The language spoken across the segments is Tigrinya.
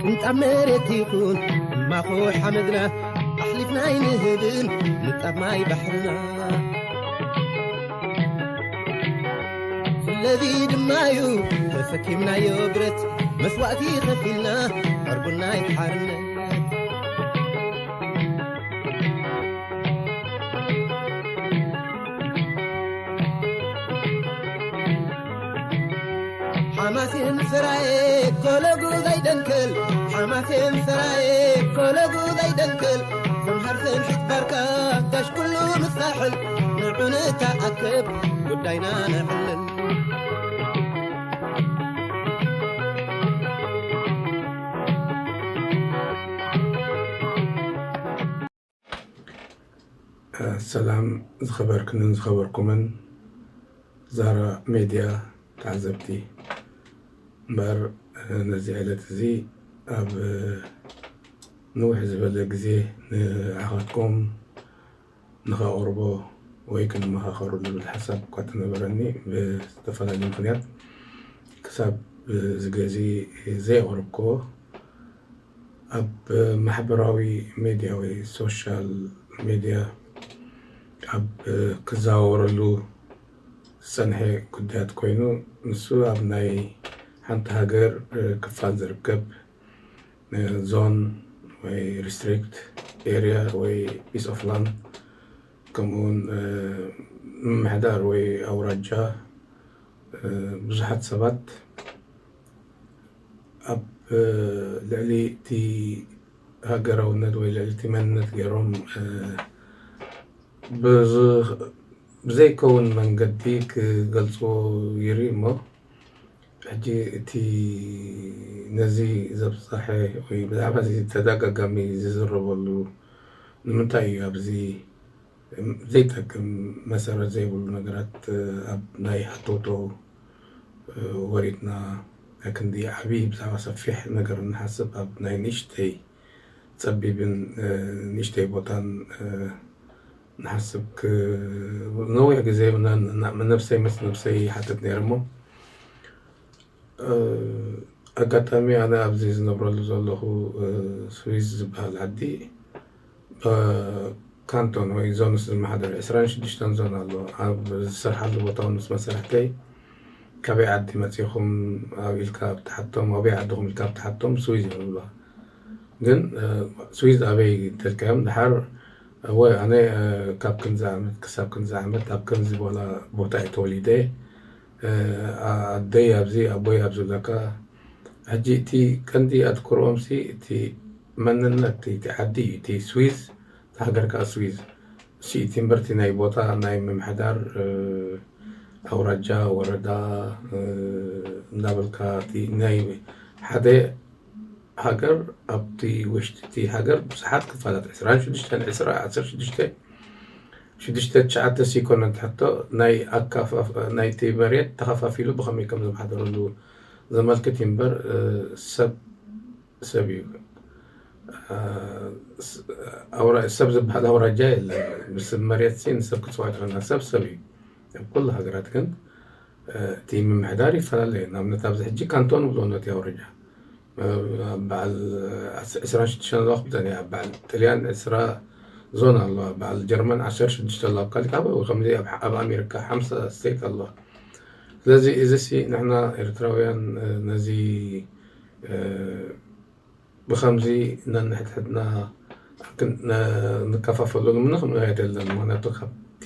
ንጣብ መሬት ይኹን ማኹ ሓመድና ኣሕሊፍና ኣይንህብን ንጣብ ማይ ባሕርና። ስለዚ ድማ እዩ ተሰኪምናዮ ብረት መስዋእቲ ከፊልና ዕርቡና ሓርነት። ሓማሴን ሰራየ ኮለጉ ዘይደንክል፣ ሓማሴን ሰራየ ኮለጉ ዘይደንክል፣ ሰምሃር ሰምሒት ባርካ ጋሽ ኩሉ ምሳሕል፣ ንዑ ንተኣከብ ጉዳይና ነዕልል። ሰላም ዝኸበርክንን ዝኸበርኩምን ዛራ ሜድያ ተዓዘብቲ። እምበር ነዚ ዕለት እዚ ኣብ ንውሕ ዝበለ ግዜ ንዓኻትኩም ንኸቕርቦ ወይ ክንመኻኸሩ ዝብል ሓሳብ እኳ ተነበረኒ፣ ብዝተፈላለዩ ምኽንያት ክሳብ እዚ ግዜ እዚ ዘየቕረብክዎ፣ ኣብ ማሕበራዊ ሜድያ ወይ ሶሻል ሜድያ ኣብ ክዘዋወረሉ ዝጸንሐ ጉዳያት ኮይኑ፣ ንሱ ኣብ ናይ ሓንቲ ሃገር ክፋል ዝርከብ ዞን ወይ ሪስትሪክት ኤርያ ወይ ፒስ ኦፍ ላንድ፣ ከምኡውን ምምሕዳር ወይ ኣውራጃ ብዙሓት ሰባት ኣብ ልዕሊ እቲ ሃገራውነት ወይ ልዕሊ እቲ መንነት ገይሮም ብዝ-፣ ብዘይከውን መንገዲ ክገልጽዎ ይርኢ እሞ፣ ሕጂ እቲ ነዚ ዘብጻሐ ወይ ብዛዕባ እዚ ተደጋጋሚ ዝዝረበሉ ንምንታይ እዩ ኣብዚ ዘይጠቅም መሰረት ዘይብሉ ነገራት ኣብ ናይ ሃተውተው ወሪድና፣ ክንዲ ዓብዪ ብዛዕባ ሰፊሕ ነገር እንሓስብ ኣብ ናይ ንእሽተይ ጸቢብን ንእሽተይ ቦታን ንሓስብ ክ-፣ ነዊሕ ግዜ ና-፣ ና-፣ ነብሰይ ምስ ነብሰይ ይሓትት ነይረ እሞ፣ ኣጋጣሚ ኣነ ኣብዚ ዝነብረሉ ዘለኹ ስዊዝ ዝበሃል ዓዲ ካንቶን ወይ ዞንስ ዝመሓደር ዕስራን ሽዱሽተን ዞን ኣሎ። ኣብ ዝሰርሓሉ ቦታ እውን ምስ መሳርሕተይ ካበይ ዓዲ መፂኹም ኣብ ኢልካ ብትሓቶም፣ ኣበይ ዓድኹም ኢልካ ብትሓቶም ስዊዝ እዮም ዝብሉኻ። ግን ስዊዝ ኣበይ ተልካዮም ድሓር እወ ኣነ ካብ ክንዚ ዓመት ክሳብ ክንዚ ዓመት ኣብ ከምዚ ቦታ ቦታ እየ ተወሊደ፣ ኣደይ ኣብዚ ኣቦይ ኣብዚ ኣለካ። ሕጂ እቲ ቀንዲ ኣትኩሮኦም ሲ እቲ መንነት እቲ ዓዲ እዩ፣ እቲ ስዊዝ፣ እቲ ሃገር ከዓ ስዊዝ። እሱ እዩ እቲ እምበር እቲ ናይ ቦታ ናይ ምምሕዳር ኣውራጃ፣ ወረዳ እንዳበልካ እቲ ናይ ሓደ ሃገር ኣብቲ ውሽጢ እቲ ሃገር ብዙሓት ክፋላት ዕስራን ሽዱሽተን፣ ዕስራ፣ ዓሰርተ ሽዱሽተ፣ ሽዱሽተ ትሽዓተ ሲኮነን ትሕቶ ናይ ኣካፋፍ-፣ ናይቲ መሬት ተኸፋፊሉ ብኸመይ ከም ዝመሓደረሉ ዘመልክት እዩ እምበር ሰብ ሰብ እዩ። ኣውራ-፣ ሰብ ዝበሃል ኣውራጃ የለን። ብስብ መሬት ሲ ንሰብ ክፅዋዕ ይኽእልና ሰብ ሰብ እዩ። ኣብ ኩሉ ሃገራት ግን እቲ ምምሕዳር ይፈላለ እዩ። ንኣብነት ኣብዚ ሕጂ ካንቶን ብሎ ነቲ ኣውራጃ በዓል ዕስራን ሽዱሽተን ኣለዋ ክብልተን እያ። በዓል ጥልያን ዕስራ ዞን ኣለዋ። በዓል ጀርመን ዓሰርተ ሽዱሽተ ኣለዋ። ኣብ ካሊእ ኣብ ከምዚ ኣብ ኣሜሪካ ሓምሳ ስቴት ኣለዋ። ስለዚ እዚ ሲ ንሕና ኤርትራውያን ነዚ ብኸምዚ ነንሕድሕድና ንከፋፈለሉ ምንም ምኽንያት የለን። ምኽንያቱ ካብቲ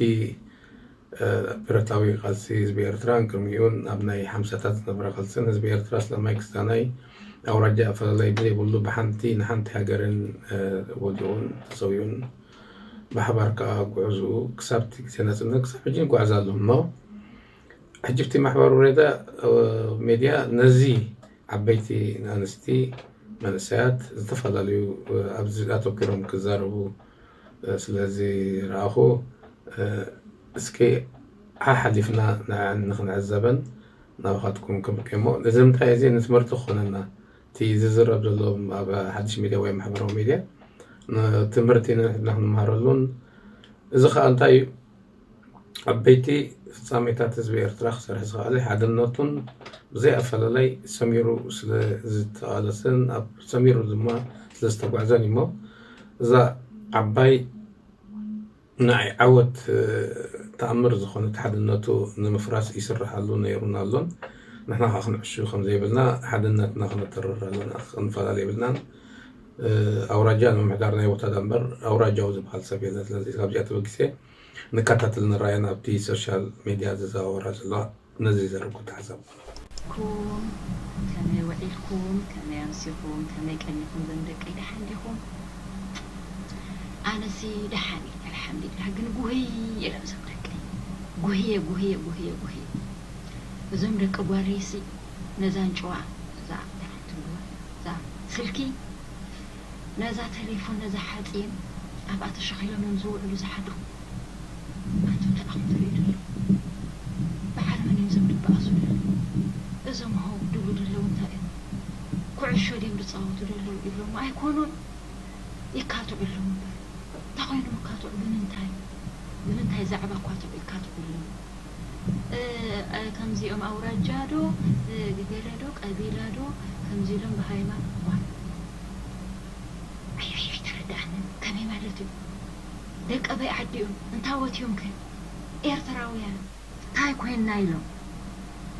ብረታዊ ቃልሲ ህዝቢ ኤርትራን ቅድሚኡን ኣብ ናይ ሓምሳታት ዝነበረ ቃልስን ህዝቢ ኤርትራ ስለማይ ክስታናይ ኣውራጃ ኣፈላላይ ብዘይብሉ ብሓንቲ ንሓንቲ ሃገርን ወዲቑን ተሰዊኡን ብሓባር ከዓ ጉዕዝኡ ክሳብ እቲ ግዜ ናጽነት ክሳብ ሕጂ ይጓዓዝ ኣሎ እሞ ሕጂ ኣብቲ ማሕበራዊ ሜድያ ነዚ ዓበይቲ ንኣንስቲ መንእሰያት ዝተፈላለዩ ኣብዚ ኣተኪሮም ክዛረቡ ስለ ዝረኣኹ እስኪ ሓሓሊፍና ንዕን ንክንዕዘበን ናባኻትኩም ክምርቅዮ እሞ እዚ ምንታይ እዚ ንትምህርቲ ክኾነና እቲ ዝዝረብ ዘሎ ኣብ ሓድሽ ሚድያ ወይ ማሕበራዊ ሚድያ ንትምህርቲ ንሕና ክንመሃረሉን እዚ ከዓ እንታይ እዩ ዓበይቲ ፍጻሜታት ህዝቢ ኤርትራ ክሰርሕ ዝኸኣለ ሓድነቱን ብዘይ ኣፈላላይ ሰሚሩ ስለ ዝተቓለሰን ኣብ ሰሚሩ ድማ ስለ ዝተጓዕዘን እሞ እዛ ዓባይ ናይ ዓወት ተኣምር ዝኾነት ሓድነቱ ንምፍራስ ይስርሓሉ ነይሩን ኣሎን። ንሕና ከዓ ክንዕሹ ከም ዘይብልና ሓድነትና ክነተርር ኣለና፣ ክንፈላለ የብልናን። ኣውራጃ ንምምሕዳር ናይ ቦታ እምበር ኣውራጃዊ ዝበሃል ሰብ የለን። ስለዚ ካብዚኣ ተበጊሰ ንከታተል ንራየን ኣብቲ ሶሻል ሚድያ ዝዘዋወራ ዘለዋ ነዚ ዘረኩት ሓሳብ ኩም ከመይ ውዒልኩም? ከመይ ኣምሲኹም? ከመይ ቀኒኹም? ዘም ደቀይ ደሓን ዲኹም? ኣነሲ ደሓን እየ ኣልሓምዱሊላህ። ግን ጉህይ ኢሎም ዘም ደቀይ ጉህየ ጉህየ ጉህየ ጉህየ። እዞም ደቂ ጓለይሲ ነዛ ኣንጭዋ እዛ እንታይ ትብልዋ እዛ ስልኪ ነዛ ተሌፎን ነዛ ሓፂን ኣብኣ ተሸኺሎም እዮም ዝውዕሉ ዝሓድሩ። ኣንቱም ደኣ ክትሪኡ ዶ ኣለኹም? በዓል መን እዮም እዞም ድበኣሱ ዘለዉ? እዞም ሆው ድብሉ ዘለዉ እንታይ እዮም? ኩዕሾ ድዮም ዝፃወቱ ዘለዉ ይብሎሞ ኣይኮኑን? ይካትዑ ኣለዉ እምበር። እንታይ ኮይኖም ይካትዑ? ብምንታይ? ብምንታይ ዛዕባ እኳ ይካትዑ ኣለዉ? ከምዚኦም ኣውራጃ ዶ ገለ ዶ ቀቢላ ዶ ከምዚ ኢሎም ብሃይማኖት ዋ ኣይተረድኣንን። ከመይ ማለት እዩ? ደቂ ኣበይ ዓዲ እዮም? እንታይ ወትዮም ከ? ኤርትራውያን እንታይ ኮይንና ኢሎም?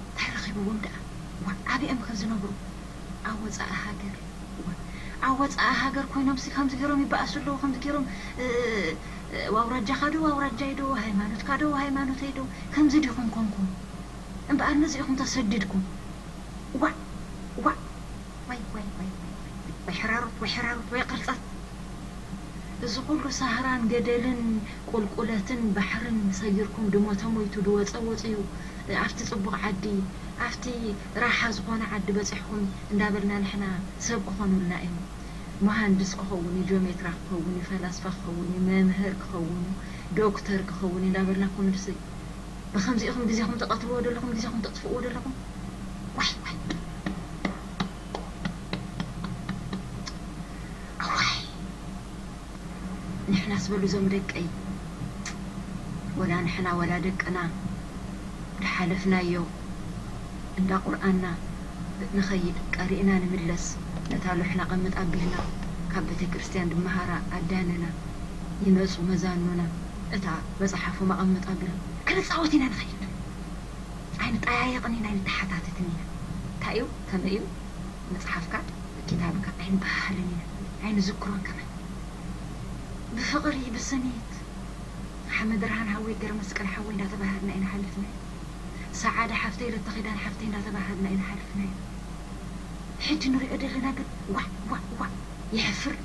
እንታይ ረኺብዎም ደኣ? ዋ ኣበይ እዮም ከ ዝነብሩ? ኣብ ወፃኢ ሃገር ዋ ኣብ ወፃኢ ሃገር ኮይኖም ሲ ከምዚ ገይሮም ይበኣሱ ኣለዉ ከምዚ ገይሮም እ፣ እ፣ ዋውራጃኻ ዶ ዋውራጃይ ዶ ሃይማኖትካ ዶ ሃይማኖተይ ዶ ከምዚ ዲኹም ኮንኩም እምበኣር ነዚ ኢኹም ተሰዲድኩም ዋዕ ዋዕ ወይ ወይ ወይ ወይ ወይ ወይ ሕራሩት ወይ ሕራሩት ወይ ቅርፀት እዚ ኩሉ ሳህራን ገደልን ቁልቁለትን ባሕርን ሰጊርኩም ድሞ ተሞይቱ ድወፀ ወፅዩ ኣብቲ ፅቡቕ ዓዲ ኣብቲ ራሓ ዝኾነ ዓዲ በፂሕኩም እንዳበልና ንሕና ሰብ ክኾኑልና እዮም። መሃንድስ ክኸውን እዩ፣ ጆሜትራ ክኸውን እዩ፣ ፈላስፋ ክኸውን እዩ፣ መምህር ክኸውን እዩ፣ ዶክተር ክኸውን እዩ እንዳበልና ኮምድስ ብከምዚኢኹም ግዜኹም ተቐትልዎ ዘለኹም ግዜኹም ተጥፍእዎ ዘለኹም ዋይ ዋይ ኣዋይ ንሕናስ በሉ ዞም ደቀይ ወላ ንሕና ወላ ደቅና ዝሓለፍናዮ እንዳ ቁርኣንና ንኸይድ ቀሪእና ንምለስ ነታ ሎሕ ነቐምጥ ኣቢልና ካብ ቤተ ክርስትያን ድመሃራ ኣዳነና ይመጹ መዛኑና እታ በጽሓፎም ኣቐምጥ ኣቢሎም ክንጻወት ኢና ንኸይድ ኣይንጠያየቕን ኢና ኣይንተሓታተትን ኢና እንታይ እዩ ከመይ እዩ መጽሓፍካ ኪታብካ ኣይንበሃሃልን ኢና ኣይንዝክሮን ከማን ብፍቕሪ ብስኒት ሓመድርሃን ሓወይ ገረመስቀል ሓወይ እንዳተባሃልና ኢና ሓሊፍና ሰዓዳ ሓፍተይ ለተኺዳን ሓፍተይ እንዳተባሃልና ኢና ሓሊፍና ሕጂ ንሪኦ ዘለና ግን ዋዕ ዋዕ ዋዕ የሕፍር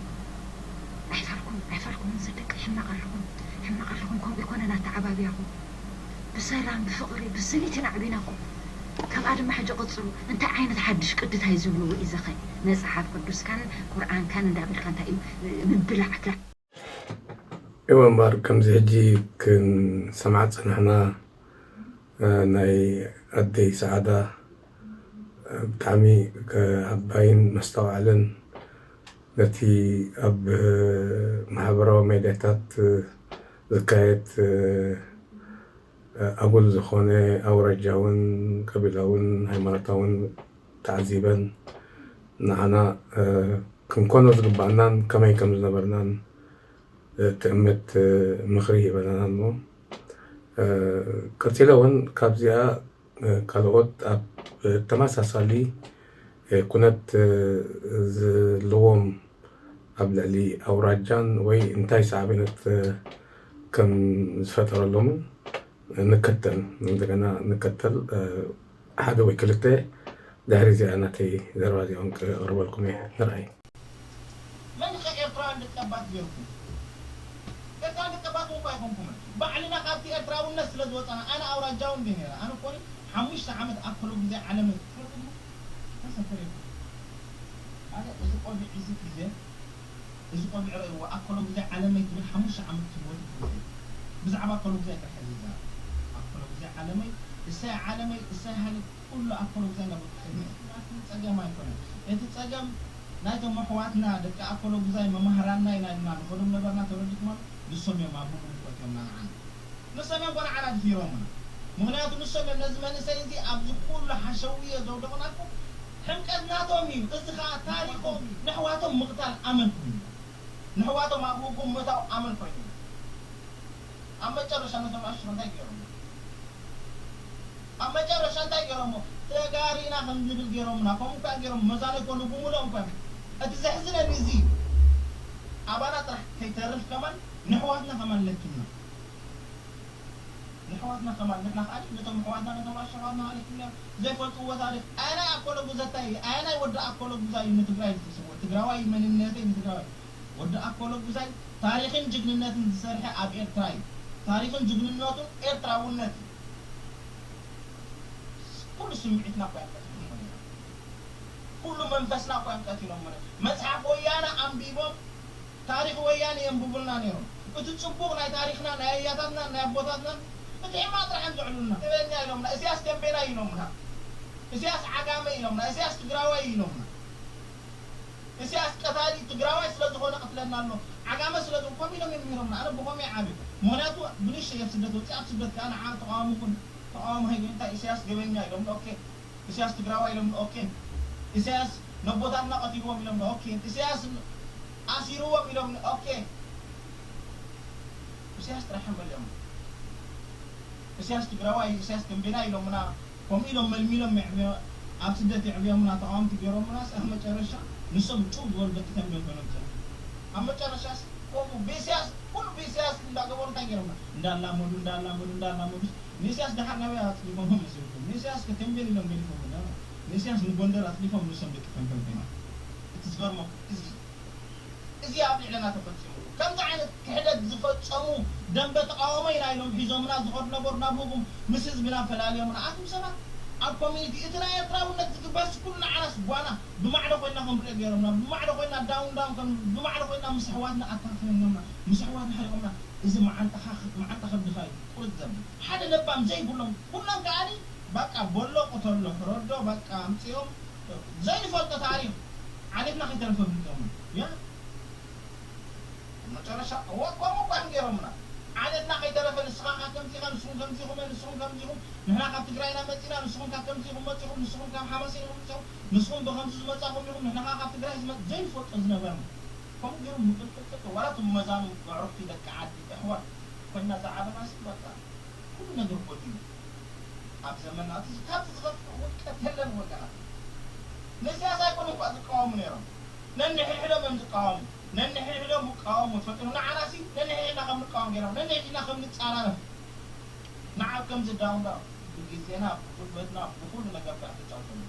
ኣይፋልኩም ኣይፋልኩም ዘደቂ ሕማቕ ኣለኹም ሕማቕ ኣለኹም ከምኡ ይኮነን ኣተዓባብያኹም ብሰላም ብፍቕሪ ብስኒት ኢና ዓቢናኩም ካብኣ ድማ ሕጂ ቀፅሉ እንታይ ዓይነት ሓድሽ ቅድታይ ዝብልዎ እዩ ዘኸ መፅሓፍ ቅዱስካን ቁርኣንካን እንዳበልካ እንታይ እዩ ምብላዕካ እወ እምበር ከምዚ ሕጂ ክንሰምዓ ዝፀናሕና ናይ ኣደይ ሰዓዳ ብጣዕሚ ዓባይን መስተውዓልን ነቲ ኣብ ማሕበራዊ ሜድያታት ዝካየድ ኣጉል ዝኾነ ኣውራጃውን ቀቢላውን ሃይማኖታውን ተዓዚበን ንዓና ክንኮኖ ዝግባኣናን ከመይ ከም ዝነበርናን ትእምት ምኽሪ ሂበናና እሞ ቀፂለ እውን ካብዚኣ ካልኦት ኣብ ተመሳሳሊ ኩነት ዘለዎም ኣብ ልዕሊ ኣውራጃን ወይ እንታይ ሳዕቤነት ከም ዝፈጠረሎምን ንከተል እንደገና ንከተል ሓደ ወይ ክልተ ድሕሪ እዚኣ ናተይ ዘረባ እዚኦም ክቕርበልኩም እየ ንርኣይ መን ከ ኤርትራውያን ደቀባት ገይርኩም? ኤርትራውያን ደቀባት እኮ ኣይኮንኩምን። ባዕልና ካብቲ ኤርትራውነት ስለ ዝወጻና ኣነ ኣውራጃዊ እንድየ ነይረ። ኣነ እኮ ሓሙሽተ ዓመት ኣከሎ ግዜ ዓለመይ ትፈልጡ ዶ? ተሰፈር የብሉ። ኣነ እዚ ቆቢዕ እዚ ሒዘ እዚ ቆቢዕ ረእይዎ ኣከሎ ግዜ ዓለመይ ትብል ሓሙሽተ ዓመት ትህወት ግዜ ብዛዕባ ኣከሎ ግዜ ጥራሕ እየ ዝዛረብ። ኣከሎ ግዜ ዓለመይ እሰይ ዓለመይ እሰይ ሃኒ ኩሉ ኣኮሎጉዛይ ናብኡ ክኸይድ እዩ። እቲ ጸገም ኣይኮነን። እቲ ጸገም ናይቶም ኣሕዋትና ደቂ ኣኮሎጉዛይ መማህራንና ኢና ኢልና ንኸዶም ነበርና ተረዲእኩም ኣሎ። ንሶም እዮም ኣብ ምጉት ወጺኦምና ንዓና። ንሶም እዮም እኮ ንዓና ድሒሮምና። ምኽንያቱ ንሶም እዮም ነዚ መንእሰይ እዚ ኣብዚ ኩሉ ሓሸውየ ዘውደቑናኩም። ሕምቀት ናቶም እዩ። እዚ ኸኣ ታሪኾም እዩ። ነሕዋቶም ምቕታል ኣመል ኮይኑ፣ ነሕዋቶም ኣብ ህጉም ምእታው ኣመል ኮይኑ። ኣብ መጨረሻ ነቶም ኣሽሩ እንታይ ገይሮም? ኣብ መጨረሻ እንታይ ገይሮሞ? ተጋሪና ከም ዝብል ገይሮምና። ከምኡ እኳ ገይሮም፣ መዛኖ ይኮኑ ብምሉኦም እኳ። እቲ ዘሕዝነኒ እዚ ኣባና ጥራሕ ከይተርፍ ከማን ንሕዋትና ከማን ለኪምና። ንሕዋትና ከማን ንሕና ከኣ ነቶም ኣሕዋትና ነቶም ኣሸሓትና ኣለኪምና። ዘይፈልጥዎ ታሪኽ ኣየናይ ኣኮለጉዘታይ ኣየናይ ወዲ ኣኮለጉዛይ ንትግራይ ዝስዎ ትግራዋይ መንነተይ ንትግራዋይ ወዲ ኣኮለጉዛይ ታሪኽን ጅግንነትን ዝሰርሐ ኣብ ኤርትራ እዩ። ታሪኽን ጅግንነቱን ኤርትራውነት እዩ። ኩሉ ስምዒትና እኮ እዮም ቀቲሎሞ ነይሮም። ኩሉ መንፈስና እኮ እዮም ቀቲሎሞ ነይሮም። መጽሓፍ ወያነ ኣንቢቦም ታሪኽ ወያነ የንብቡልና ነይሮም። እቲ ጽቡቕ ናይ ታሪኽና ናይ ኣያታትና ናይ ኣቦታትና እቲ ሕማቕ ጥራሕ እዮም ዘዕሉልና። ትግርኛ ኢሎምና፣ እስያስ ተንቤናይ ኢሎምና፣ እስያስ ዓጋመ ኢሎምና፣ እስያስ ትግራዋይ ኢሎምና። እስያስ ቀታሊ ትግራዋይ ስለ ዝኾነ ቅትለና ኣሎ። ዓጋመ ስለ ዝኾነ ኢሎም እዮም ነይሮምና። ኣነ ብኸምኡ እየ ዓብየ። ምኽንያቱ ብንእሽተይ እየ ኣብ ስደት ወፂአ፣ ኣብ ስደት ከዓ ንዓ ተቃዋሚ ኩን ተቃዋሚ ሃይገ እንታይ እስያስ ገበኛ ኢሎም ኦኬ። እስያስ ትግራዋይ ኢሎም ኦኬ። እስያስ ነቦታትና ቀቲልዎም ኢሎም ኦኬ። እስያስ ኣሲርዎም ኢሎም ኦኬ። እስያስ ጥራሕ እዮም በሊዖም። እስያስ ትግራዋይ፣ እስያስ ገምቤላ ኢሎምና፣ ከምኡ ኢሎም መልሚሎም የዕብዮ-፣ ኣብ ስደት የዕብዮምና፣ ተቃወምቲ ገይሮምናስ፣ ኣብ መጨረሻ ንሶም ጭው ዝበሉ ደቂ ተንቤን ኮይኖም ጸንሑ። ኣብ መጨረሻስ ከምኡ ብእስያስ፣ ኩሉ ብእስያስ እንዳገበሩ እንታይ ገይሮምና? እንዳላመዱ፣ እንዳላመዱ፣ እንዳላመዱ፣ ንእስያስ ደሓር ናበይ ኣጽዲፎም መሲልኩም? ንእስያስ ከተንቤን ኢሎም ገዲፎምና። ንእስያስ ንጎንደር ኣጽዲፎም ንሶም ደቂ ተንቤን ኮይኖም። እቲ ዝገርመኩም እዚ እዚ ኣብ ልዕለና ተፈጺሙ። ከምዚ ዓይነት ክሕደት ዝፈጸሙ ደንበ ተቓውሞ ኢና ኢሎም ሒዞምና ዝኸዱ ነበሩ ናብ ህጉም ምስ ህዝብና ፈላልዮምና። ኣቱም ሰባት ኣብ ኮሚኒቲ እቲ ናይ ኤርትራውነት ዝግበርስ ኩሉ ንዓናስ ጓና ብማዕዶ ኮይንና ክንሪኦ ገይሮምና። ብማዕዶ ኮይንና ዳውን ዳውን ከም ብማዕዶ ኮይንና ምስ ኣሕዋትና ኣታኽ ኮይኖምና ምስ ኣሕዋትና ሕሪቖምና። እዚ መዓንጣኻ መዓንጣ ከብድኻ እዩ ቁርጥ ዘብል። ሓደ ለባም ዘይብሎም ኩሎም ከኣኒ በቃ በሎ ቅተሎ ሕረዶ በቃ ኣምጺኦም ዘይንፈልጦ ታሪኽ ዓሌትና ከይተረፈ ብልጦም ያ መጨረሻ እወ ከምኡ እኳ እዮም ገይሮምና። ዓሌትና ከይተረፈ ንስኻ ኸ ከምዚ ኢኻ ንስኹም ከምዚ ኢኹም ንስኹም ከምዚ ኢኹም ንሕና ካብ ትግራይ ኢና መፂና ንስኹም ካብ ከምዚ ኢኹም መፂኹም ንስኹም ካብ ሓማሴን ኢኹም መፂኹም ንስኹም ብኸምዚ ዝመፃኹም ኢኹም ንሕና ኸ ካብ ትግራይ ዝመ ዘይንፈልጦ ዝነበርና ከምኡ ገይሮም ምቅልቅልቅልቅል ዋላ እቶም መዛኑ ኣዕሩኽቲ ደቂ ዓዲ ኣሕዋት ኮይና ዝዓበናሲ በቃ ኩሉ ነገር ጎዲሉ ኣብ ዘመንና እቲ ካብዚ ዝኸፍእ ውድቀት የለን ወገናት። ንእስያስ ኣይኮኑን እኳ ዝቃወሙ ነይሮም። ነንሕድሕዶም እዮም ዝቃወሙ። ነንሕድሕዶም ይቃወሙ። ትፈልጡ ንዓናሲ ነንሕድሕድና ከም ንቃወም ገይሮም። ነንሕድሕድና ከም ንጻራረፍ። ንዓብ ከም ዝዳውንዳ ብግዜና ብጉልበትና ብኹሉ ነገርና ተጫውቶም።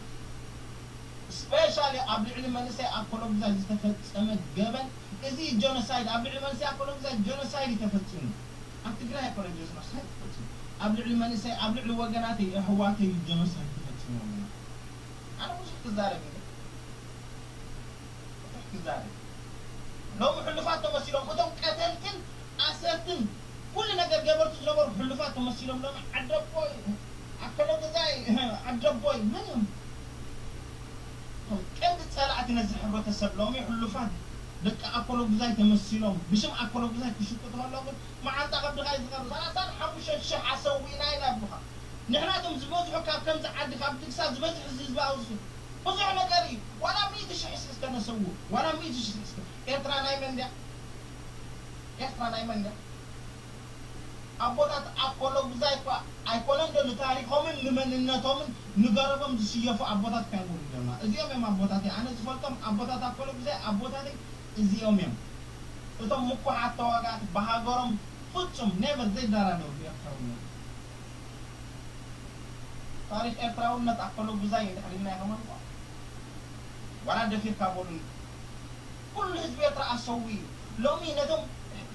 ስፔሻሊ ኣብ ልዕሊ መንእሰይ ኣኮሎጉዛይ ዝተፈጸመ ገበን እዚ ጆኖሳይድ ኣብ ልዕሊ መንእሰይ ኣኮሎጉዛይ ጆኖሳይድ እዩ ተፈጺሙ። ኣብ ትግራይ ኣይኮነ ጆኖሳይድ ተፈጺሙ። ኣብ ልዕሊ መንእሰይ ኣብ ልዕሊ ወገናተይ ኣሕዋተይ እዩ ጆኖሳይድ ተፈጺሙ። ኣነ ብዙሕ ክዛረብ እየ። ብዙሕ ክዛረብ። ሎሚ ሕሉፋት ተመሲሎም እቶም ቀተልትን ኣሰርትን ኩሉ ነገር ገበርቲ ዝነበሩ ሕሉፋት ተመሲሎም ሎሚ ዓደቦይ ኣከለጉዛይ ዓደቦይ መን እዮም? እቶም ቀንዲ ጸላእቲ ነዚ ሕብረተሰብ ሎሚ ሕሉፋት ደቂ ኣኮሎጉዛይ ተመሲሎም ብሽም ኣኮሎጉዛይ ክሽቁጡ ከለዉ ግን መዓንጣ ከብድኻ እዩ ዝቐርብ። ሰላሳን ሓሙሽተን ሽሕ ኣሰዊእና ኢና ይብሉኻ። ንሕና እቶም ዝበዝሑ ካብ ከምዚ ዓዲ ካብ ድግሳ ዝበዝሕ እዚ ህዝቢ ኣብዚ ብዙሕ ነገር እዩ። ዋላ ሚእቲ ሽሕ እስኪ እስከ ነሰው ዋላ ሚእቲ ሽሕ እስከ ኤርትራ ናይ መን ድያ? ኤርትራ ናይ መን ድያ? ኣቦታት ኣኮሎጉዛይ እኳ ኣይኮነን ዶ ንታሪኾምን ንመንነቶምን ንገረቦም ዝስየፉ ኣቦታት እኳ እዮም ወሊዶምና። እዚኦም እዮም ኣቦታተይ። ኣነ ዝፈልጦም ኣቦታት ኣኮሎጉዛይ ኣቦታተይ እዚኦም እዮም። እቶም ምኩሓት ተዋጋእቲ ብሃገሮም ፍጹም ኔቨር ዘይደራደሩ ኤርትራውነት። ታሪኽ ኤርትራውነት ኣኮሎጉዛይ እንድሕር ኢልና ኢኸም ኣልኳ ዋላ ደፊርካ በሉኒ። ኩሉ ህዝቢ ኤርትራ ኣሰዊ እዩ። ሎሚ ነቶም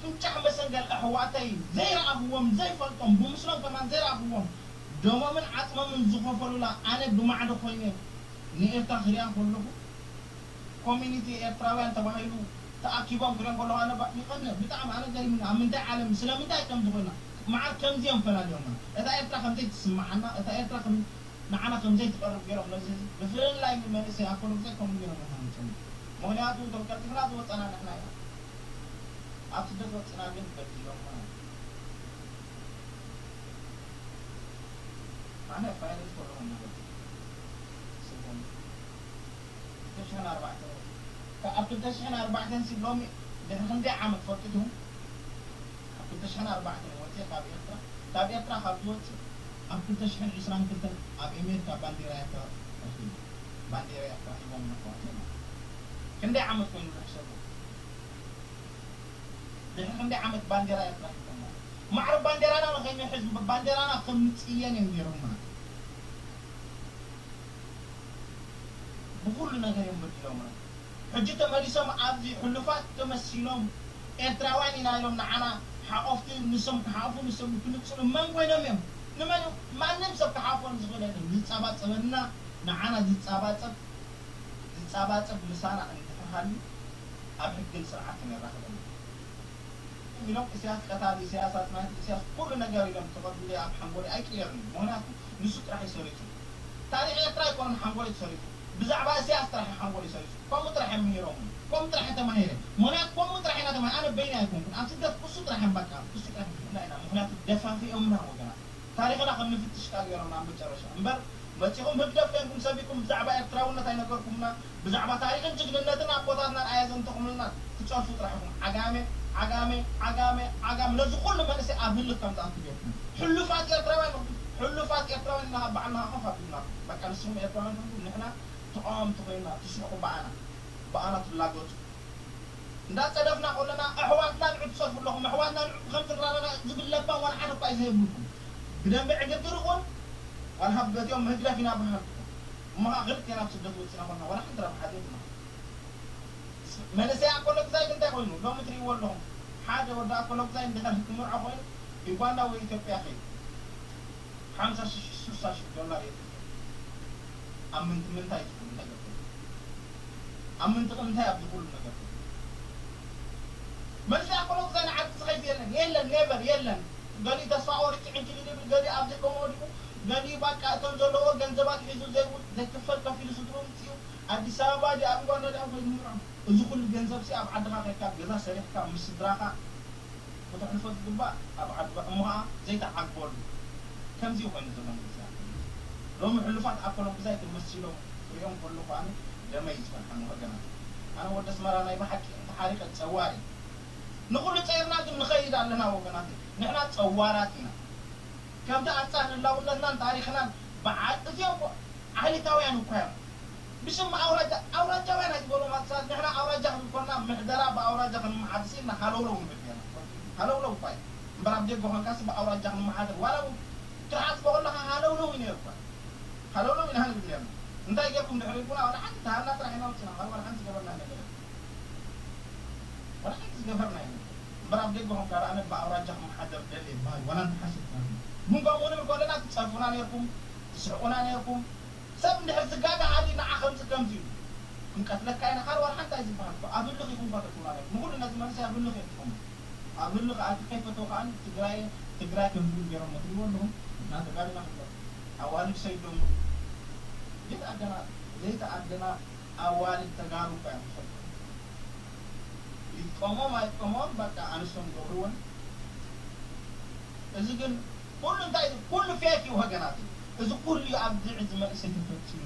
ፍንጫሕ መሰንገል ኣሕዋተይ ዘይረኣኽዎም ዘይፈልጦም ብምስሎም ከማን ዘይረኣኽዎም ደሞምን ዓጽሞምን ዝኸፈሉላ ኣነ ብማዕዶ ኮይነ ንኤርትራ ክሪኣ ከለኹ ኮሚኒቲ ኤርትራውያን ተባሂሉ ተኣኪቦም ክሪኦም ከለኹ ኣነ ባ- ይቐንእ ብጣዕሚ ኣነ ገሪሙኒ ኣብ ምንታይ ዓለም ስለምንታይ ከምዚ ኮይና መዓር ከምዚ እዮም ፈላልዮምና እታ ኤርትራ ከምዘይ ትስምዓና እታ ኤርትራ ከም ንዓና ከምዘይ ትቐርብ ገይሮም ነዚ ህዝቢ ብፍላይ ንመንእሰይ ኣኮሎጉዛይ ከምኡ ገይሮም ነታ ምንጨም ምኽንያቱ እቶም ቀልጢፍና ዝወፀና ንሕና ኢና ኣብ ስደት ወፅና ግን በዲሎምና ኣነ ፋይል ዝኮለኹ ነገር ስልጠን ክልተ ሽሕን ኣርባዕተን ካብ ክልተ ሽሕን ኣርባዕተን ሲብ ሎሚ ድሕሪ ክንደይ ዓመት ፈልጡ ዲኹም? ካብ ክልተ ሽሕን ኣርባዕተን ወፂአ ካብ ኤርትራ ካብ ኤርትራ ካብ ዝወፅእ ኣብ ክልተ ሽሕን ዕስራን ክልተን ኣብ ኤሜሪካ ባንዴራ ኤርትራ ረኪቡ ባንዴራ ኤርትራ ሂቦም ነሕዋትና ማለት እዩ። ክንደይ ዓመት ኮይኑ ዝሕሰቡ ድሕሪ ክንደይ ዓመት ባንዴራ ኤርትራ ሂቦም ማለት እዩ። ማዕረ ባንዴራና ንኸይንሕዝ ባንዴራና ከም ንፅየን እዮም ገይሮምና። ብኩሉ ነገር እዮም በዲሎምና። ሕጂ ተመሊሶም ኣብዚ ሕሉፋት ተመሲሎም ኤርትራውያን ኢና ኢሎም ንዓና ሓቆፍቲ ንሶም ክሓቁፉ ንሶም ክንጽሉ መን ኮይኖም እዮም? ንመን ማንም ሰብ ክሓቆፎም ዝኽእል የለን። ዝጻባጸበና ንዓና ዝጻባጸብ ዝጻባጸብ ምሳና እንድሕር ሃልዩ ኣብ ሕግን ስርዓትን የራኽበና። ኢሎም ኢሳያስ ቀታሊ ኢሳያስ ኣጽናቲ ኢሳያስ ኩሉ ነገር ኢሎም ተቐብለ ኣብ ሓንጎለይ ኣይቅየርን። ምክንያቱ ንሱ ጥራሕ ይሰሪቱ። ታሪኽ ኤርትራ ኣይኮነን ሓንጎለይ ተሰሪቱ። ብዛዕባ ኢሳያስ ጥራሕ ሓንጎለይ ሰሪቱ። ከምኡ ጥራሕ እዮም ምሂሮም። ከምኡ ጥራሕ ተማሂረ። ምክንያቱ ከምኡ ጥራሕ ኢና ተማሂረ። ኣነ በይነ ኣይኮንኩን ኣብ ስደት ክሱ ጥራሕ እዮም በቃ ክሱ ጥራሕ እዮም። ምክንያቱ ደፋፊኦምና ወገና ታሪኽና ክንፍትሽ ቃል ገይሮምና ኣብ መጨረሻ እምበር መጺኹም ህግደፍ ኮንኩም ሰቢኩም ብዛዕባ ኤርትራውነት ኣይነገርኩምና። ብዛዕባ ታሪኽን ጅግንነትን ኣቦታትናን ኣየዘንተኹምልና። ትጸርፉ ጥራሕ ኢኹም። ዓጋመ ዓጋመ ዓጋመ ዓጋመ ነዚ ኩሉ መንእሰይ ኣብ ህልኽ ከም ዝኣቱ ጌርኩም። ሕሉፋት ኤርትራውያን ኢኹም። ሕሉፋት ኤርትራውያን ኢና ካብ ባዕልና ኮፍ ኣቢልናኩም። በቃ ንስኹም ኤርትራውያን ኮንኩም ንሕና ተቓወምቲ ኮይንና ትስሕቁ ብኣና ብኣና ትላገጹ። እንዳጸደፍና ከለና ኣሕዋትና ንዑ ትጸድፉ ኣለኹም ኣሕዋትና ንዑ ከም ዝራረና ዝብል ለባም ዋላ ሓደ እኳ እዩ ዘይብልኩም። ብደንቢ ዕግርግር ይኹን ዋላ በቲኦም ምህግደፍ ኢና በሃልቲ እሞ ከዓ ክልቴና ኣብ ስደት ወጺና ኮና ዋላ ሓንቲ ረብሓ ዘይብልና። መንእሰይ ኣኮለጉዛይ እንታይ ኮይኑ ሎሚ ትሪእዎ ኣለኹም ሓደ ወዲ ኣኮለጉዛይ እንድሕር ክምርዖ ኮይኑ ዩጋንዳ ወይ ኢትዮጵያ ከይዱ ሓምሳ ሽሕ ስሳ ሽሕ ዶላር የጥፍእ ኣብ ምንት ምንታይ ዝኹሉ ነገር ኮይኑ ኣብ ምንት ምንታይ ኣብዚ ኩሉ ነገር ኮይኑ መንእሰይ ኣኮለጉዛይ ንዓዲ ዝኸይድ የለን የለን never የለን ገሊኡ ተስፋ ቆሪጹ ዕንክሊል ይብል ገሊኡ ኣብ ዘይከምኡ ወዲቁ ገሊኡ ባቃ እቶም ዘለዎ ገንዘባት ሒዙ ዘይብሉ ዘይክፈል ከፊሉ ስድርኡ ምጽኡ ኣዲስ ኣበባ ድዩ ኣብ ዩጋንዳ ድዩ ኣብ ከይዱ ምርዖ እዚ ኩሉ ገንዘብ ሲ ኣብ ዓድኻ ከይድካ ገዛ ሰሪሕካ ምስ ስድራኻ ክተሕልፎ ዝግባእ ኣብ ዓድኻ እሞ ኸዓ ዘይትዓግበሉ ከምዚ እዩ ኮይኑ ዘሎ መንግስቲ ኣኮለጉዛይ ሎሚ ሕሉፋት ኣኮለጉዛይ ተመሲሎም ክሪኦም ከለኹ ኣነ ደመይ እዩ ዝፈልሓኒ ወገናት ኣነ ወዲ ኣስመራ ናይ ብሓቂ እንተሓሪቐ ጸዋር እየ ንኹሉ ጸይርና ግን ንኸይድ ኣለና ወገናት ንሕና ጸዋራት ኢና ከምቲ ኣንጻር ህላውነትናን ታሪኽናን በዓል እዚኦም እኮ ዓሌታውያን እኮ እዮም ብስም ኣውራጃ ኣውራጃውያን ኣይትበሎም ኣሳት ንሕና ኣውራጃ ክንብል ኮና ምሕደራ ብኣውራጃ ክንመሓድስ ኢልና ሃለውለው ንብል ኔርና ሃለውለው እኳ እዩ እምበር ኣብ ደገ ኮንካስ ብኣውራጃ ክንመሓደር ዋላ እውን ትርሓጽ በቆላኻ ሃለውለው እዩ ነይሩ እኳ ሃለውለው ኢና ንብል ኔርና እንታይ ጌርኩም ድሕሪ ኢልኩና ዋላ ሓንቲ ሃና ጥራሕ ኢና ውፅና ካልእ ዋላ ሓንቲ ዝገበርና ነገር የለን ዋላ ሓንቲ ዝገበርና የለን እምበር ኣብ ደገ ኮንካ ኣነ ብኣውራጃ ክመሓደር ደልየ ይበሃል ዋላ እንተሓሲብካ ግን ከምኡ ንብል ከለና ትፀርፉና ኔርኩም ትስሕቁና ኔርኩም ሰብ እንድሕር ዝጋገ ሃልዩ ንዓ ከምዚ ከምዚ ኢሉ ክንቀትለካ ኢና ካልእ ዋላ ሓንቲ ኣይዝበሃል እኮ ኣብ ህልኽ ኢኹም እኳ ተእትውና ኔርኩም ንኹሉ ነዚ መንእሰይ ኣብ ህልኽ የእትኹም ኣብ ህልኽ ኣቲ ከይፈተው ከዓ ትግራይ ትግራይ ከም ዝብል ገይሮሞ ትሪእዎ ኣለኹም እና ተጋድና ክብሎ ኣዋልድ ሰይዶም ዘይተኣደና ዘይተኣደና ኣዋልድ ተጋሩ እኳ እዮም ዝፈልጡ ይጥቀሞም ኣይጥቀሞም በቃ ኣንስቶም ገብርወን እዚ ግን ኩሉ እንታይ ኩሉ ፌክ እዩ ወገናት እዚ ኩሉ ኣብዚ ዕዚ መንእሰይ ተፈፂሙ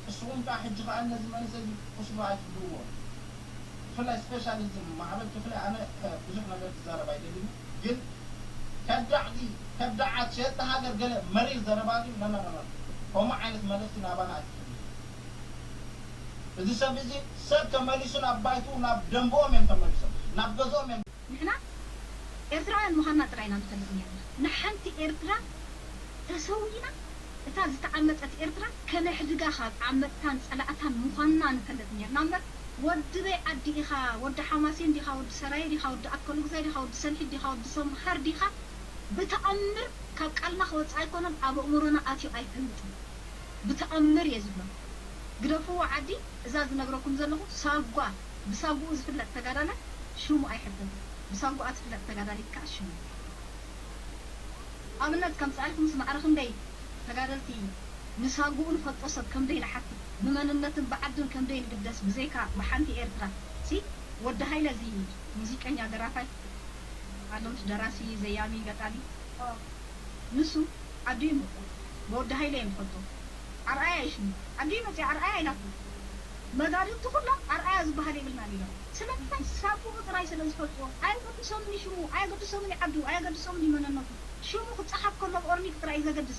ንስኹም ከዓ ሕጂ ከዓ ነዚ መንእሰይ እዚ ቁስሉ ኣይትብልዎ ብፍላይ ስፔሻሊ እዚ ማዕበል ክፍለ ኣነ ብዙሕ ነገር ክዛረብ ኣይደልን ግን ከዳዕ ከዳዓት ሸየጥቲ ሃገር ገለ መሪር ዘረባ ግን ነነነነ ከምኡ ዓይነት መልእክቲ ናባና ኣይትሕልፍ እዚ ሰብ እዚ ሰብ ተመሊሱ ናብ ባይቱ ናብ ደንብኦም እዮም ተመሊሶም ናብ ገዝኦም እዮም ንሕና ኤርትራውያን ምዃንና ጥራይ ኢና ንፈልጥ ነይርና። ንሓንቲ ኤርትራ ተሰዊእና እታ ዝተዓመጸት ኤርትራ ከነሕድጋ ካብ ዓመጽታን ጸላእታን ምዃንና ንፈልጥ ነይርና እምበር ወዲ በይ ዓዲ ኢኻ፣ ወዲ ሓማሴን ዲኻ፣ ወዲ ሰራየ ዲኻ፣ ወዲ ኣከለጉዛይ ዲኻ፣ ወዲ ሰልሒት ዲኻ፣ ወዲ ሰምሃር ዲኻ ብተኣምር ካብ ቃልና ክወጽእ ኣይኮነን ኣብ ኣእምሮና ኣትዩ ኣይፈልጥን። ብተኣምር እየ ዝብሎ። ግደፍዎ ዓዲ እዛ ዝነግረኩም ዘለኹ ሳጓ ብሳጉኡ ዝፍለጥ ተጋዳላይ ሽሙ ኣይሕተት ብሳጉኣ ትፍለጥ ተጋዳሊት ከዓ ሽሙ ኣብነት ከምፅኣልኩምስ ማዕረ ክንደይ ተጋደልቲ ንሳጉኡ ንፈልጦ ሰብ ከምደይ ንሓትት ብመንነትን ብዓድን ከምደይ ንግደስ ብዘይካ ብሓንቲ ኤርትራ ሲ ወዲ ሃይለ እዚ ሙዚቀኛ ደራፋይ ኣሎ ምስ ደራሲ ዘያሚ ገጣሚ ንሱ ዓዱ ይምርቆ ብወዲ ሃይለ እዮም ዝፈልጡ። ኣርኣያ እዩ ሽሙ። ኣዲ መፅያ ኣርኣያ ኢላቶ። መጋድልቲ ኩሎም ኣርኣያ ዝበሃል የብልናን ኢሎም። ስለምንታይ? ሳብኡ ጥራይ ስለ ዝፈልጥዎ። ኣየገድሶምን እዩ ሽሙ፣ ኣየገድሶምን እዩ ዓዱ፣ ኣየገድሶምን እዩ መንነቱ። ሽሙ ክፀሓፍ ከሎ ብኦርኒክ ጥራይ እዩ ዘገድስ።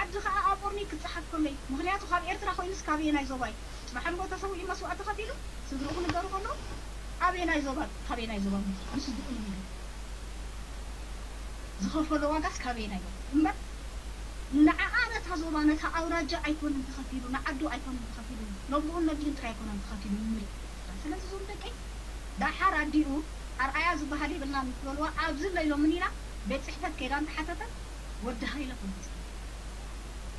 ዓዲ ከዓ ኣብ ኦርኒክ ክፀሓፍ ከሎ እዩ። ምኽንያቱ ካብ ኤርትራ ኮይኑስ ካበየናይ ዞባ እዩ? መሓንቦ ተሰዊኡ መስዋእቲ ከፊሉ ስድርኡ ክንገሩ ከለዉ ኣበየናይ ዞባ፣ ካበየናይ ዞባ ንስድርኡ ንብሉ። ዝኸፈሎ ዋጋስ ካበየናይ ዞባ እምበር ንዓኣ ነታ ዞባ ነታ ኣውራጃ ኣይኮነን ተኸፊሉ፣ ንዓዱ ኣይኮነን ተኸፊሉ፣ ነቦኡን ነዲኡን ጥራይ ኣይኮነን ተኸፊሉ ንመሬት ኤርትራ። ስለዚ እዞም ደቀይ ደሓር ኣዲኡ ኣርኣያ ዝበሃል የብልናን ምስ በልዋ ኣብዚ ኣሎ ኢሎምን ኢና ቤት ፅሕፈት ከይዳ እንተሓተተት ወዲ ሃይለ ኮይኑ ይፅንሕ።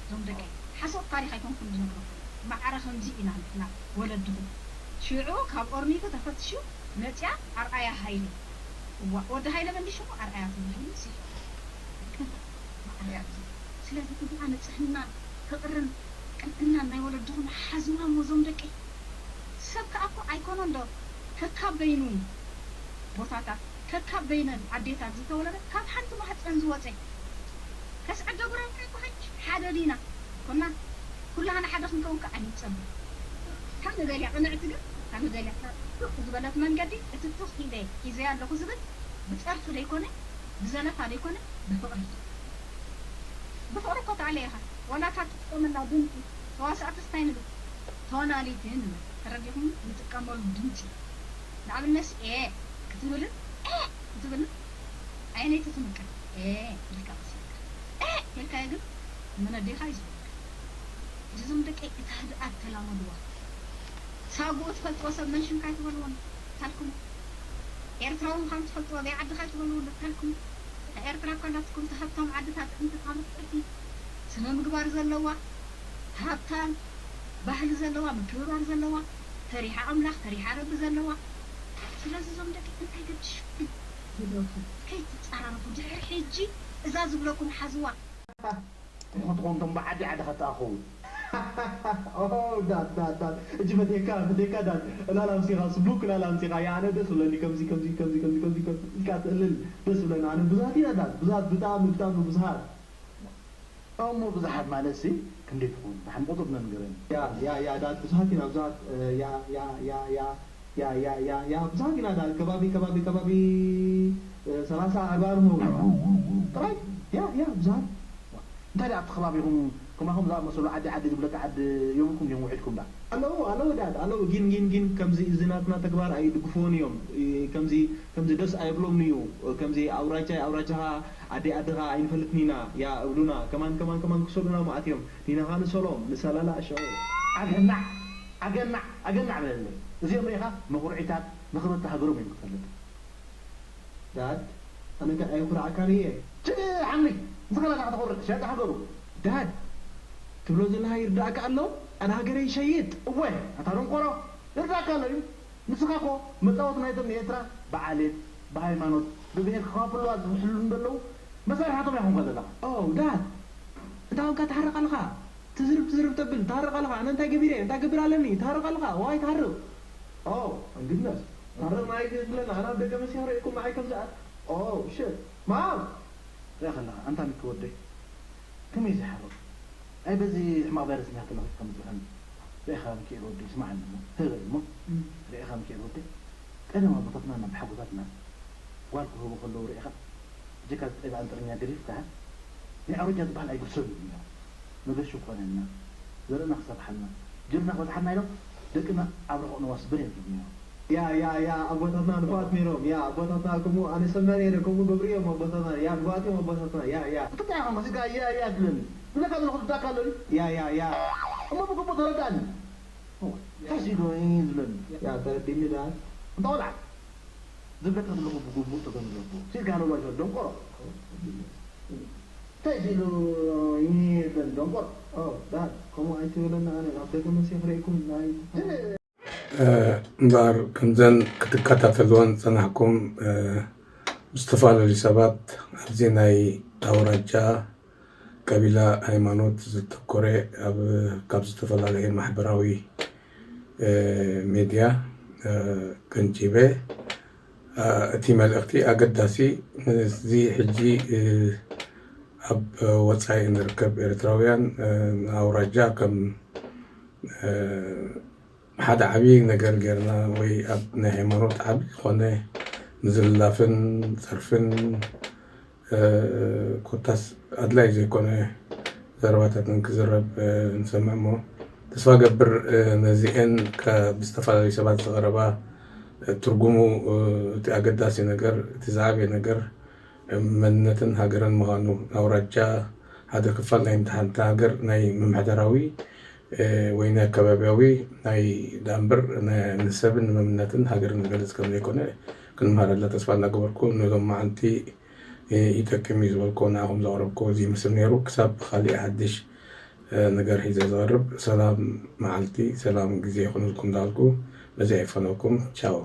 እዞም ደቀይ ሓሶት ታሪኽ ኣይኮንኩን ዝነግረኩም። ማዕረ ከምዚ ኢና ንሕና ወለድኹም። ሽዑ ካብ ኦርኒክ ተፈትሹ መፅያ ኣርኣያ ሃይለ። እዋ ወዲ ሃይለ መሊሽዎ ኣርኣያ ተባሂሉ ይፅንሕ። ማዕረ ኣብዚ። ስለዚ እዚኣ ንፅህና ፍቕርን ቅንዕናን ናይ ወለድኹም ሓዝዋ እሞ እዞም ደቀይ። ሰብ ከኣ እኮ ኣይኮነን ዶ ከካብ በይኑ ቦታታት ከካብ በይነን ኣዴታት ዝተወለደ ካብ ሓንቲ ማህፀን ዝወፀ ከስዕደ ጉራይ እንታይ እኮ ሕጂ ሓደ ዲና ኮና ኩላህና ሓደ ክንከውን ከኣ ኣይንፀበ። ካብ ንደልያ ቅንዕቲ ግን ካብ ንደልያ ሱቕ ዝበለት መንገዲ እቲ ትኽ ኢለ ሒዘያ ኣለኹ ዝብል ብፀርፊ ደይኮነ ብዘለፋ ደይኮነ ብፍቕሪ። ብፍቕሪ እኮ ተኣለ ኢኻ። ዋላ እታ ትጥቀመላ ድምፂ ተዋሳእትስ እንታይ ንብል? ቶናሊቲ ንብል። ተረዲኹም? ንጥቀመሉ ድምፂ። ንኣብነት ኤ ክትብልን ኤ ክትብልን ኣየነይቲ ትምቅር? ኤ ኢልካ ቀሲልካ ኤ ኢልካዮ ግን መነዴኻ እዩ ዝብለካ። እዞም ደቀይ እታ ህድኣት ተላመድዋ። ሳጉኡ ትፈልጥዎ ሰብ መንሽንካ ኣይትበልዎን ታልኩም። ኤርትራዊ ምዃኑ ትፈልጥዎ ዘይዓድኻ ኣይትበልዎ ታልኩም። እታ ኤርትራ እኳ ናትኩም እታ ሃብታም ዓዲ እታ ጥዕምቲ እታ ምፍጥርቲ ስነ ምግባር ዘለዋ ሃብታም ባህሊ ዘለዋ ምክብባር ዘለዋ ፈሪሓ ኣምላኽ ፈሪሓ ረቢ ዘለዋ። ስለዚ እዞም ደቂ እንታይ ገድሽኩም ይብለኩም ከይትጻራረፉ ድሕሪ ሕጂ እዛ ዝብለኩም ሓዝዋ። ትኾን ትኾን ቶም ብዓዲ ዓዲ ኸተኣኸቡ ዳት ዳት ዳት እጅ ፈቴካ ፈቴካ ዳት እላላ ምሲኻ ስቡክ እላላ ምሲኻ ያነ ደስ ብለኒ ከምዚ ከምዚ ከምዚ ከምዚ ከምዚ ከምዚ ኢልካ ትእልል ደስ ብለኒ ኣነ ብዙሃት ኢና ዳት ብዙሃት ብጣዕሚ ብጣዕሚ ብዙሃት እሞ ብዙሓት ማለት ሲ ክንደይ ትኾኑ ብሓን ቁጥር ነንገረኒ ያ ያ ያ ዳት ብዙሃት ኢና ብዙሃት ያ ያ ያ ያ ያ ያ ያ ያ ብዙሃት ኢና ዳት ከባቢ ከባቢ ከባቢ ሰላሳ ኣርባ ንኸውን ጥራይ ያ ያ ብዙሃት እንታይ ደኣ ኣብቲ ከባቢኹም ከማኹም ዝኣመሰሉ ዓዲ ዓዲ ዝብለካ ዓዲ የብልኩም ድዮም ውዒድኩም ደኣ? ኣለዉ ኣለዉ ዳድ ኣለዉ ግን ግን ግን ከምዚ እዚ ናትና ተግባር ኣይድግፍዎን እዮም ከምዚ ከምዚ ደስ ኣይብሎምን እዩ ከምዚ ኣውራጃይ ኣውራጃኻ ዓደይ ዓድኻ ኣይንፈልጥን ኢና ያ እብሉና ከማን ከማን ከማን ክሰዱና መዓት እዮም ኒናኻ ንሰሎም ንሰላላ ሸው ኣገናዕ ኣገናዕ ኣገናዕ በለለይ እዚኦም ሪኢኻ መኹርዒታት ንኽብርቲ ሃገሮም እዮም ክፈልጥ ዳድ ኣነ ከ ኣየኹርዓካን እየ። ችእ ሓምሊ ንስኻ ናታ ከተኹርዕ ሸያጢ ሃገሩ። ዳድ ትብሎ ዘለኻ ይርድኣካ ኣሎ ኣነ ሃገረይ ይሸይጥ። እወ ኣታ ደንቆሮ ይርድኣካ ኣሎ እዩ ንስኻ እኮ መጻወቲ ናይቶም ንኤርትራ ብዓሌት ብሃይማኖት ብብሄር ክኸፋፍልዋ ዝውሕሉ እንደለዉ መሳርሕቶም ኢኻ ኮንካ ዘለኻ። ኦው ዳድ እንታይ ኮንካ ትሓርቕ ኣለኻ ትዝርብ ትዝርብ ተብል ትሃርቕ ኣለኻ ኣነ እንታይ ገቢረ እንታይ ክገብር ኣለኒ ትሃርቕ ኣለኻ ዋይ ትሃርቕ። ኦው my goodness ታረቕ ንዓይ ከየድለና ኣነ ኣብ ደገ መሲኻ ርእየኩም ንዓይ ከም ዝኣ ኦው shit mom ሪኣ ከለኻ ኣንታ ሚኪ ወደይ ከመይ ዝሓርቕ ኣይ በዚ ሕማቕ ቫይረስ እንዲኻ ተለኺፍካ ምጽንሐኒ ሪኢኻ ሚኪኤል ወደይ ስማዓኒ እሞ ህበይ እሞ ሪኢኻ ሚኪኤል ወደይ ቀደም ኣቦታትና ናብ ሓጎታትና ጓል ክህቡ ከለዉ ሪኢኻ ብጀካ ዝጠይባ ኣንጥርኛ ገዲፍካ ናይ ኣውራጃ ዝበሃል ኣይግርሰሉ እዩ ነይሩ መገሹ ክኾነና ዘርእና ክሰርሓልና ጅርና ክበዝሓልና ኢሎም ደቅና ኣብ ርሑቕ ነዋስብር እዮም ዝብሉ ነይሮም። ያ ያ ያ ኣቦታትና ንፉዓት ነይሮም ያ ኣቦታትና ከምኡ ኣነ ሰምዕ ነይረ ከምኡ ገብሩ እዮም ኣቦታትና ያ ንፉዓት እዮም ኣቦታትና ያ ያ። እንታይ ኢኻ መሲልካ ያ ያ ትብለኒ ዝብለካ ዘለኹ ትርዳእካ ኣሎ ድዩ? ያ ያ ያ እሞ ብግቡእ ተረዳእኒ። እንታይ ሲሉ እዩ ዝብለኒ? ያ ተረዲእኒ ደኣ። እንተ ቆልዓ ዝብለካ ዘለኹ ብግቡእ ተገንዘቦ ሲልካ ኣለዋ ይፈል ደንቆሮ። እንታይ ሲሉ ይበል ደንቆር ኦ ዳድ ከምኡ ኣይትበለኒ ኣነ ኣብ ደገ መሲኽ ርእኩም ናይ እምበኣር ከምዘን ክትከታተልወን ዝጸናሕኩም ብዝተፈላለዩ ሰባት ኣብዚ ናይ ኣውራጃ ቀቢላ ሃይማኖት ዘተኮረ ኣብ ካብ ዝተፈላለየ ማሕበራዊ ሜድያ ቀንጪበ እቲ መልእኽቲ ኣገዳሲ ምስዚ ሕጂ ኣብ ወፃኢ እንርከብ ኤርትራውያን ኣውራጃ ከም ሓደ ዓብዪ ነገር ጌርና ወይ ኣብ ናይ ሃይማኖት ዓብዪ ዝኾነ ምዝልላፍን ፀርፍን ኮታስ ኣድላይ ዘይኮነ ዘረባታትን ክዝረብ ንሰምዕ እሞ ተስፋ ገብር ነዚኤን ብዝተፈላለዩ ሰባት ዝቐረባ ትርጉሙ እቲ ኣገዳሲ ነገር እቲ ዝዓበየ ነገር መንነትን ሃገርን ምዃኑ ኣውራጃ ሓደ ክፋል ናይ ሓንቲ ሃገር ናይ ምምሕዳራዊ ወይ ናይ ኣከባቢያዊ ናይ ዳእምበር ንሰብን መንነትን ሃገርን ዝገልፅ ከም ዘይኮነ ክንምሃረላ ተስፋ እናገበርኩ ንሎም መዓልቲ ይጠቅም እዩ ዝበልኮ ንኣኹም ዘቕረብኮ እዚ ይመስል ነይሩ። ክሳብ ካሊእ ሓድሽ ነገር ሒዘ ዝቐርብ ሰላም መዓልቲ ሰላም ግዜ ይኹንልኩም እንዳልኩ በዚ ኣይፈነኩም። ቻው።